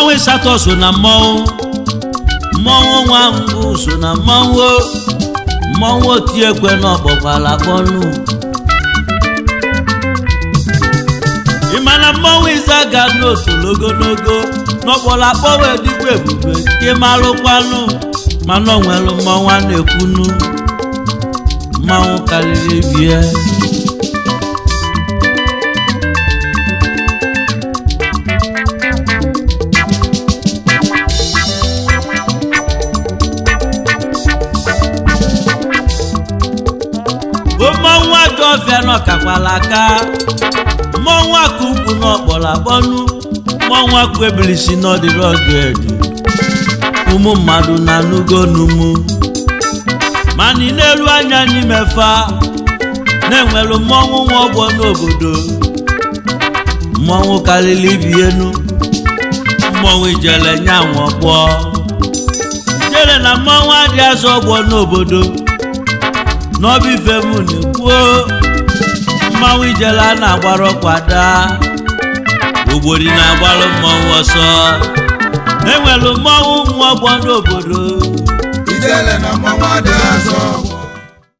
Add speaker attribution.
Speaker 1: Mmọnwụ ịsatọ so na mmọnwụ. Mmọnwụ nwa ngwụ so na mmọnwụ o. Mmọnwụ otiekwe n'ọkpọkwala akpọnụ. Ị ma na mmọnwụ ịzaga n'otolo ogologo n'ọkpọrọ akpọ wee dịkwa ebube ka ị malụkwanụ, mana o nwere mmọnwụ a na-ekwunu, mmanwụ karịrị bie. Mmọnwụ ajọ ọfịa n'ọkakwala aka, mmọnwụ aka ukwu n'ọkpọrọ akpọnụ, mmọnwụ akụ ebilisi n'ọdịrị ọgụ ụmụ mmadụ na-anụgo n'umu, mana ị na-elu anya n'ime fa na-enwelu mmọnwụ nwa ọgbọ n'obodo, mmọnwụ karịrị ibi enu, mmọnwụ ijele nyanwụ ọgbọ ijele na mmọnwụ adị azụ ọgbọ n'obodo. N'ọbụ ife m na-ekwuo, mmanwụ ijele a na-agbara ọkwada ogbori na-agbalụ mmọnwụ ọsọ. Enwelu mmọnwụ nwa ọgbọ n'obodo.
Speaker 2: Ijele na mmanwụ adịghị azọ ọgbọ.